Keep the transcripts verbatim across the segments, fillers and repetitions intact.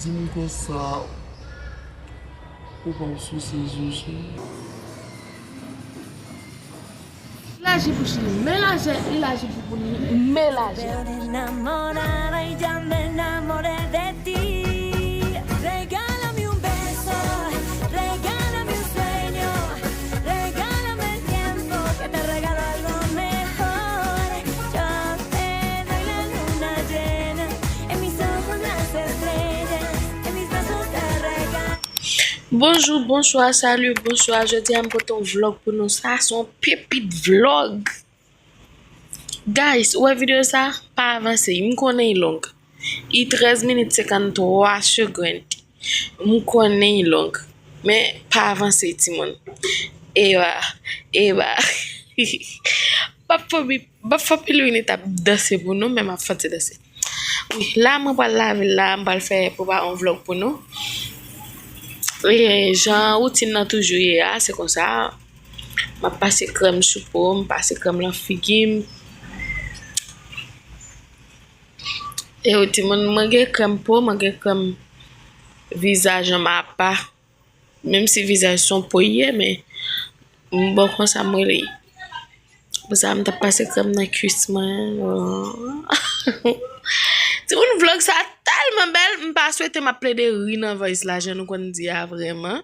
Di m konsa, ou pa w souse zouzou. Laji pou chili, men lajè, li laji pou pou li, men lajè. Veo enamorada y ya me enamoré de ti. Regálame un beso, regálame un sueño, regálame el tiempo que te regalo algo mejor. Yo te doy la luna llena, en mis ojos las estrellas, en mis brazos te regalo. Bonjou, bonswa, sali, bonswa. Jodi a m pote yon vlog pou nou. Sa se yon pepit vlog. Guys, ou wè videyo sa? Pa avanse. M konnen li long. Li trèz minit senkanntwa segond. M konnen li long. Men pa avanse, timoun. Eba, eba. M ap fè pi, m ap fè Pilwini t ap danse pou nou, men m ap fè ti danse. Wi, la mwen pral lave l la, m pral fè prepa yon vlog pou nou. E jan woutin nan toujou ye a, se konsa. M ap pase krèm sou po, m pase krèm lan figi m. E wi, timoun, mwen gen krèm po, mwen gen krèm vizaj an apa. Menm si vizaj se yon po li ye, men m bon konsa m rele. Pou sa, m t ap pase krèm nan kwis mwen. Timoun, vlog sa tèlman bèl, m pa swete m ap plede ri nan voice la, jan nou konn di a vrèman.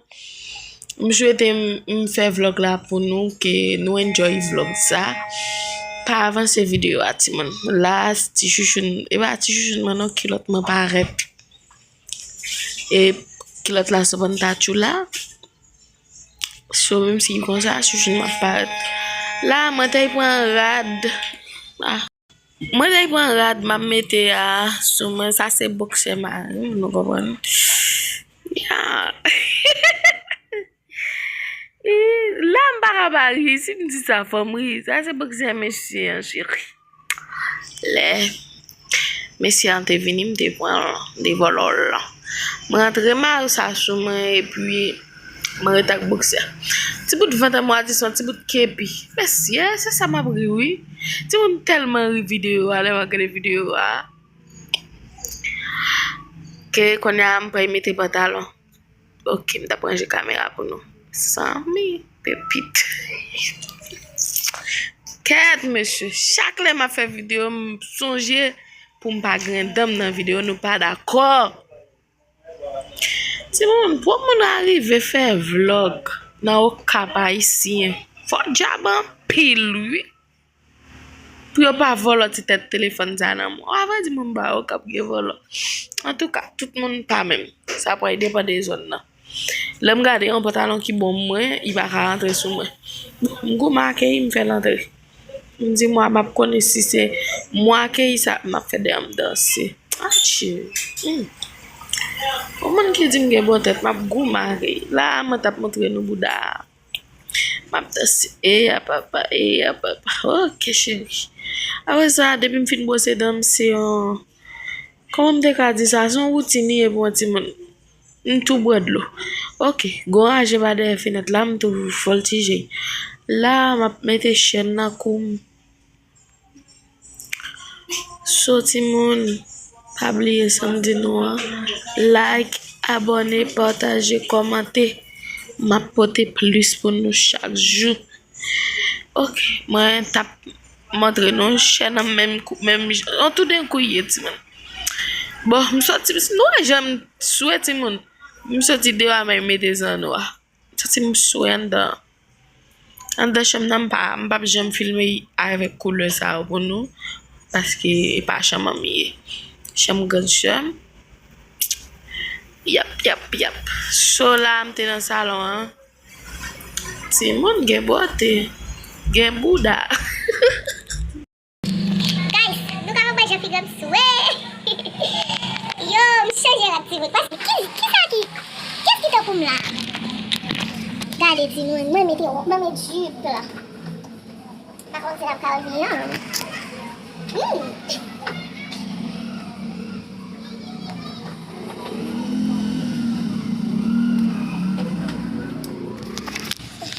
M swete m, m fè vlog la pou nou, ke nou enjoy vlog sa. Pa avanse videyo a, timoun. La, ti chouchoun, e pa ti chouchoun mwen non, kilòt mwen parèt. E kilòt la sou pantatchou la. So, menm si konsa, chouchoun m ap parèt. La, mwen te pran rad. Ah. Mwen te pran rad, m ap mete a sou mwen. Sa se boksè mari m, nou konprann. Ya. E, la, m pa ka pa ri. Si m di sa, fò m ri. Sa se boksè mesye an, cheri. Lè mesye an te vini, m te pran l, m te vòlò l. Mwen rantre mari sa sou mwen, epi mwen ret ak boksè. Ti bout vant an, mwen di se yon ti bout kepi. Mesye, se sa m ap ri, wi. Timoun tèlman ri videyo a, lè mwen gade videyo a. Ke kounye a, m pral mete pantalon. Ok, m t ap ranje kamera pou nou. Sanmi, pepit. Kèt, mesye. Chak lè m ap fè videyo, m sonje pou m pa grenn dan m nan videyo, nou pa dakò. Timoun, pou moun arive fè vlog nan Okap Ayisyen, fò djab anpil, wi. Pou yo pa vòlò ti tèt telefòn sa nan men w. A vrè di, moun ba yo k ap gen vòlò. Antouka, tout moun pa menm. Sa pral depann de zòn nan. Lè m gade yon pantalon ki bon mwen, li pa ka rantre sou mwen. M goumen ak li, m fè l antre. M di mwa, m ap konnen si se mwen ak li sa, m ap fè dèyè m danse. Atchi. Hmm. Yon moun ki di m gen bon tèt, m ap goumen ak li. La, mwen t ap montre nou bouda a. M ap danse. Eya papa, eya papa. Ok, cheri. Apre sa, depi m fin bwose dan m, se yon, kòman m te ka di sa? Se yon woutin li ye pou yon timoun. M tou bwè dlo. Ok, gon raje pa dèyè fenèt la, m tou vòltije. La, m ap mete chèn nan kou m. So, timoun, pa bliye sa m di nou an. Like, abòne, pataje, kòmante. M ap pote plis pou nou chak jou. Ok, mwen t ap montre nou chèn nan menm kou, menm jan, an tou den kou ye, timoun. Bon, m soti, nou wè jan m swe, timoun. M soti deyò a, men m mete zannwa. Santi m swe anndan. Anndan chanm nan, m pa, m p ap janm filme avèk koulè sa yo pou nou, paske e pa chanm an m ye. Chanm grann sè m. Yap, yap, yap. So la, m te nan salon an. Timoun gen bote, gen bouda. Guys, nou kapab wè jan figi m swe. Yo, m chanje rad timoun. Paske ki, ki sa ki, kiyès ki tankou m la? Gade timoun, mwen mete wòb, mwen met jip la. Pa konn si n ap ka wè figi an. Hmm.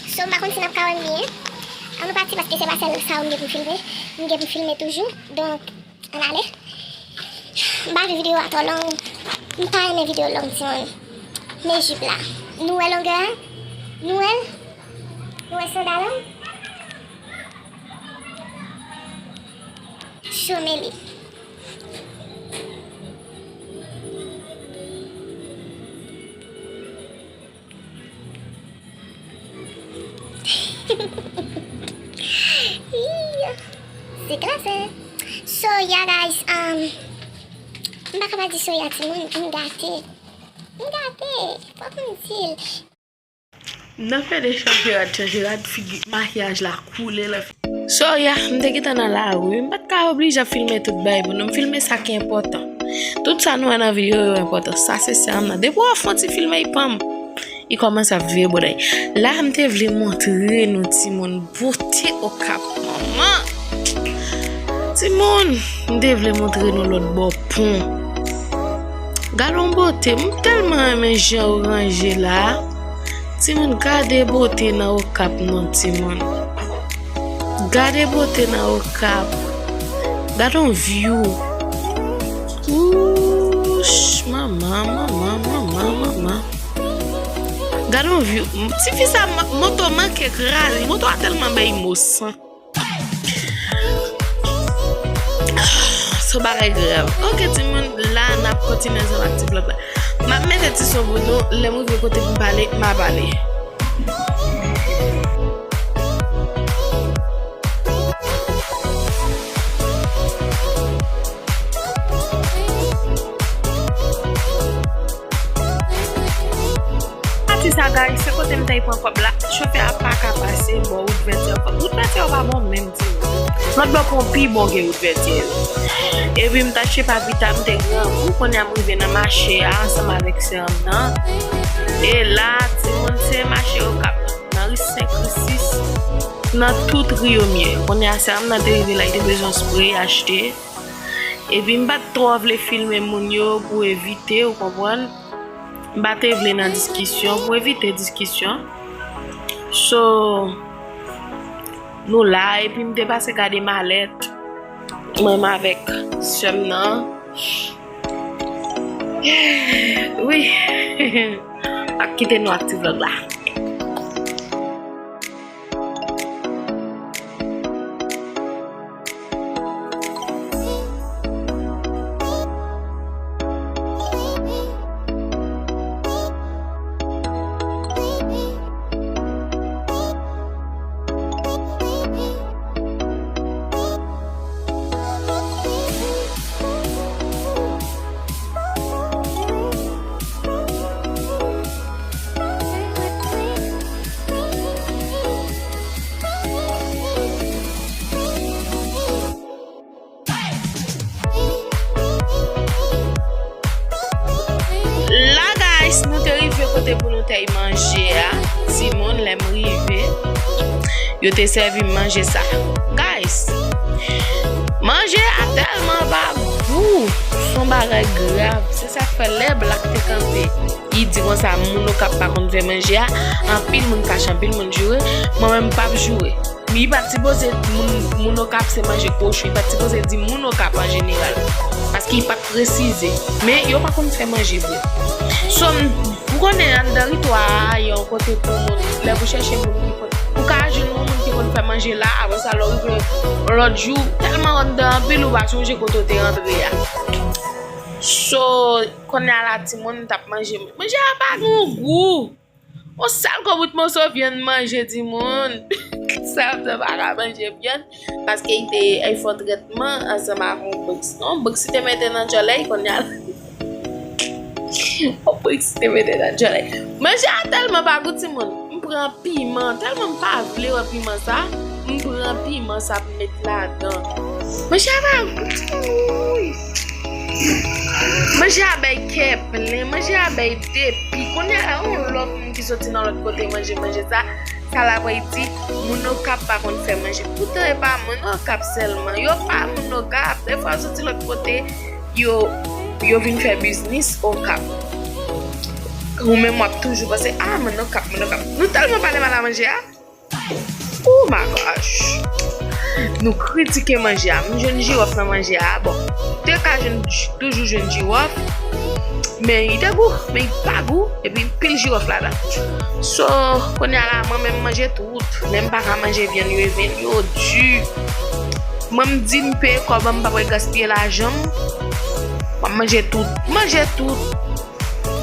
So, m pa konn si n ap ka wè m byen. Ann nou pati paske se pa sèl sa yo m gen pou m filme. M gen pou m filme toujou. Donk, ann ale. M pa vle videyo a twò long. M pa renmen videyo long, timoun. Men jip la. Nou wè longè a? Nou wè l? Nou wè sandal an? Chome li. Ih, se klase. So, yeah, guys, um, m pa ka pa di so, yeah, timoun, m gate. M gate. Fòk m di l. Nan fè de chanje rad, chanje rad, figi, makiyaj la koule nan figi. So, yeah, m te gentan nan lari, m pa t ka oblije ap filme tout bagay pou nou, m filme sa ki enpòtan. Tout sa nou wè nan videyo yo enpòtan. Sa se sè m nan. Depi w ap fè yon ti filme, li pa m. Li kòmanse ap vire bòdèy. La, m te vle montre nou timoun bote Okap, manman. Timoun, m te vle montre nou lòt bò pon. Gade yon bote, m tèlman renmen jan yo ranje la. Timoun, gade bote nan Okap non, timoun. Gade bote nan Okap. Gade yon view. Wouch, manman, manman, manman, manman. Gade yon view. Tifi sa, moto manke kraze. Moto a tèlman bay inosan. Se yon bagay grav. Ok, timoun, la, n ap kontinye ansanm ak ti vlòg la. M ap mete ti son pou nou. Lè m rive kote pou m pale, m a pale. Pati sa, guys, se kote m t al pran kòb la. Chofè a pa ka pase bò wout Vètyè. Wout Vètyè yo pa bon menm, timoun. Lòt bò pon pi bon ke wout Vètyè yo. Epi m t achte papita, m te grangou, kounye a m rive nan mache a ansanm avèk sè m nan. E la, timoun, se mache Okap. Nan ri senk, ri sis, nan tout ri yo m ye. Kounye a, sè m nan te rive la, li te bezwen spre achte. Epi m pa t twò vle filme moun yo pou evite, ou konprann? M pa te vle nan diskisyon, pou evite diskisyon. So, nou la, epi m te pase gade malèt. Mwen menm avèk sè m nan. Wi. M ap kite nou ak ti vlòg la. La, guys, nou te rive kote pou nou t al manje a. Timoun, lè m rive, yo te sèvi m manje sa. Guys, manje a tèlman pa gou. Se yon bagay grav. Se sa k fè lè Black te kanpe, li di konsa, moun Okap pa konn fè manje a. Anpil moun fache, anpil moun joure. Mwen menm, m p ap joure. Li pa t sipoze moun, moun Okap se manje kochon, li pa t sipoze di moun Okap an jeneral. Paske li pa t presize. Men yo pa konn fè manje vre. So, m, ou konnen anndan Ritwa a, yon kote pou moun, lè pou chèche moun ki konn, ou ka jwenn yon moun ki konn fè manje la, apre sa, lè w rive yon lòt jou, tèlman anndan anpil, ou pa sonje kote w te rantre a. So, kounye a la, timoun, m t ap manje. Manje a pa gen gou. Yon sèl konbit moso vyann manje, timoun. Sa m te pa ka manje vyann, paske li te, li fè yon trètman ansanm ak yon briks. Yon briks li te mete nan djòlè, kounye a l, yon briks li te mete nan djòlè. Manje a tèlman pa gou, timoun. M pran piman, tèlman m pa vle wè piman sa, m pran piman sa m met ladan. Manje a pa gou, timoun. Manje a bay kè plen, manje a bay depi. Kounye a la, yon lòt moun ki soti nan lòt kote manje manje sa, sa l ap di, moun Okap pa konn fè manje. Poutan, e pa moun Okap sèlman. Yo pa moun Okap. Defwa, yo soti lòt kote, yo, yo vin fè biznis Okap. Ou menm, w ap toujou panse, a, moun Okap, moun Okap. Nou tèlman pale mal a manje a. Oh my gosh. Nou kritike manje a. M jwenn jiwòf nan manje a. Bon, te ka jwenn j-, toujou jwenn jiwòf. Men li te gou, men li pa gou, epi pil jiwòf ladan. So, kounye a la, mwen menm manje tout. Lè m pa ka manje vyann yo, e vyann yo di. Mwen m di m peye kòb an, m pa pral gaspiye lajan m. M ap manje tout. Manje tout.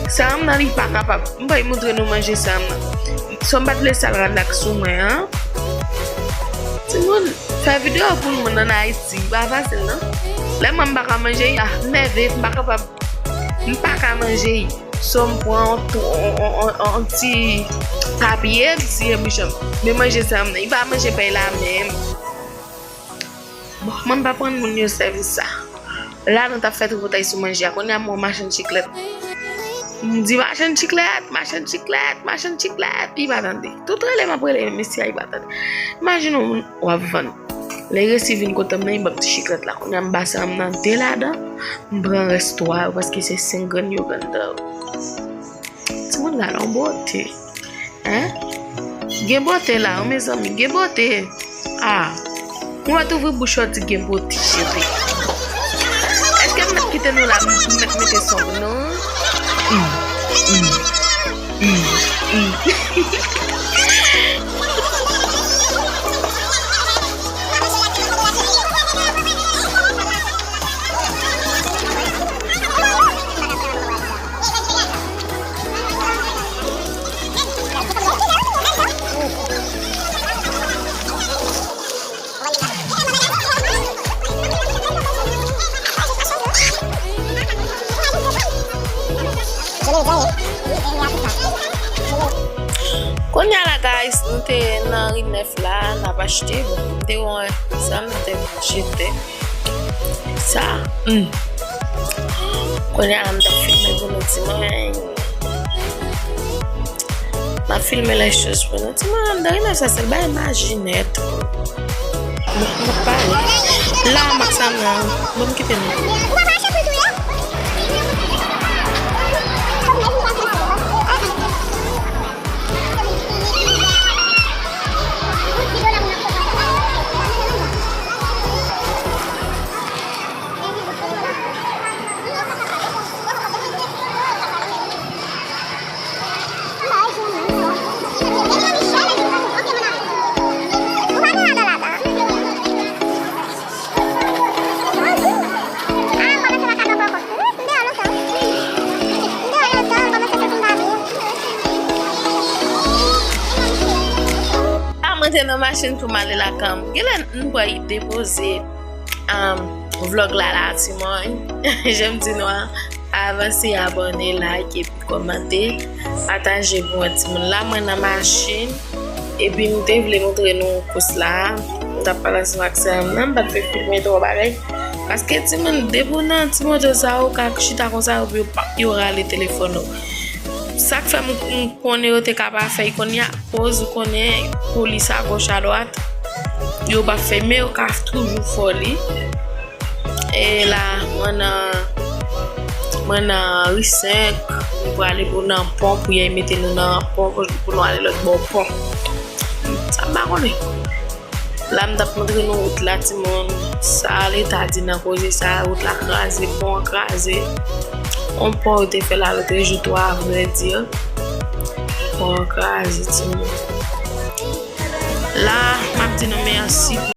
Sa m nan li pa kapab. M pral montre nou manje sa m nan. So m pa t vle sal rad la k sou mwen an. Timoun, fè videyo pou moun ann Ayiti, pa fasil non. Lè mwen m pa ka manje, ah, m nève, m pa kapab. M pa ka manje. So m pran yon, yon, yon, yon, yon ti papye, m siye bouch an. Men manje sa m nan. Li pa manje pèy la menm. Bon, mwen m pa pran moun yo sèvis sa. La nou t ap fè tripotay sou manje a. Kounye a m wè machann chiklèt. M di machann chiklèt, machann chiklèt, machann chiklèt. Li pa tande. Tout rele m ap rele mesye a, li pa tande. Imajine yon moun w ap vann. Lè l resi vin kote m nan, li ban m ti chiklèt la. Kounye a m ba sa m nan de ladan, m pran rès twa yo paske se senk grenn yo gen anndan yo. Timoun, gade yon bote. Hein? Gen bote la wi, mezanmi, gen bote. Ah, mwen mèt ouvri bouch yo di gen bote, cheri. Èske m mèt kite nou la, m mèt mete son pou nou? Mm, mm, mm, mm. Kounye a la, guys, nou te nan ri nèf la, n ap achte. Bon, m te wè sa m te achte. Sa, hmm. Kounye a, m t ap filme pou nou, timoun. M ap filme les choses pou nou. Timoun, anndan ri nèf sa, se l bay imajinè tou. M ap pale. La, m ap sa m nan. Bon, m kite nou. A, mwen te nan machin pou m ale lakay m. Genlè m pral depoze, um, vlog la la, timoun. Jan m di nou an, avanse, abòne, like, epi kòmante, pataje pou mwen, timoun. La, mwen nan machin. Epi m te vle montre nou kous la. M t ap pale ansanm ak sè m nan, m pa t vle filme twò bagay. Paske timoun, depi w nan ti moto sa, ou ka chita konsa, epi yo pa, yo rale telefòn ou. Sa k fè m, m konnen yo te ka pa fè, kounye a, koz ou konnen polis a goch a dwat, yo pa fè, men yo ka toujou fè li. E la, mwen nan, mwen nan ri senk, nou prale pou nan pon, pou y al mete nou nan pon, pou, pou nou ale lòt bò pon. Sa m pa konnen. La, m t ap montre nou wout la, timoun. Sa leta di nan koze sa, wout la kraze, pon an kraze. On pon yo te fè la lòt jou tou, a vrè di. Pon an kraze, timoun. La, m ap di nou mèsi.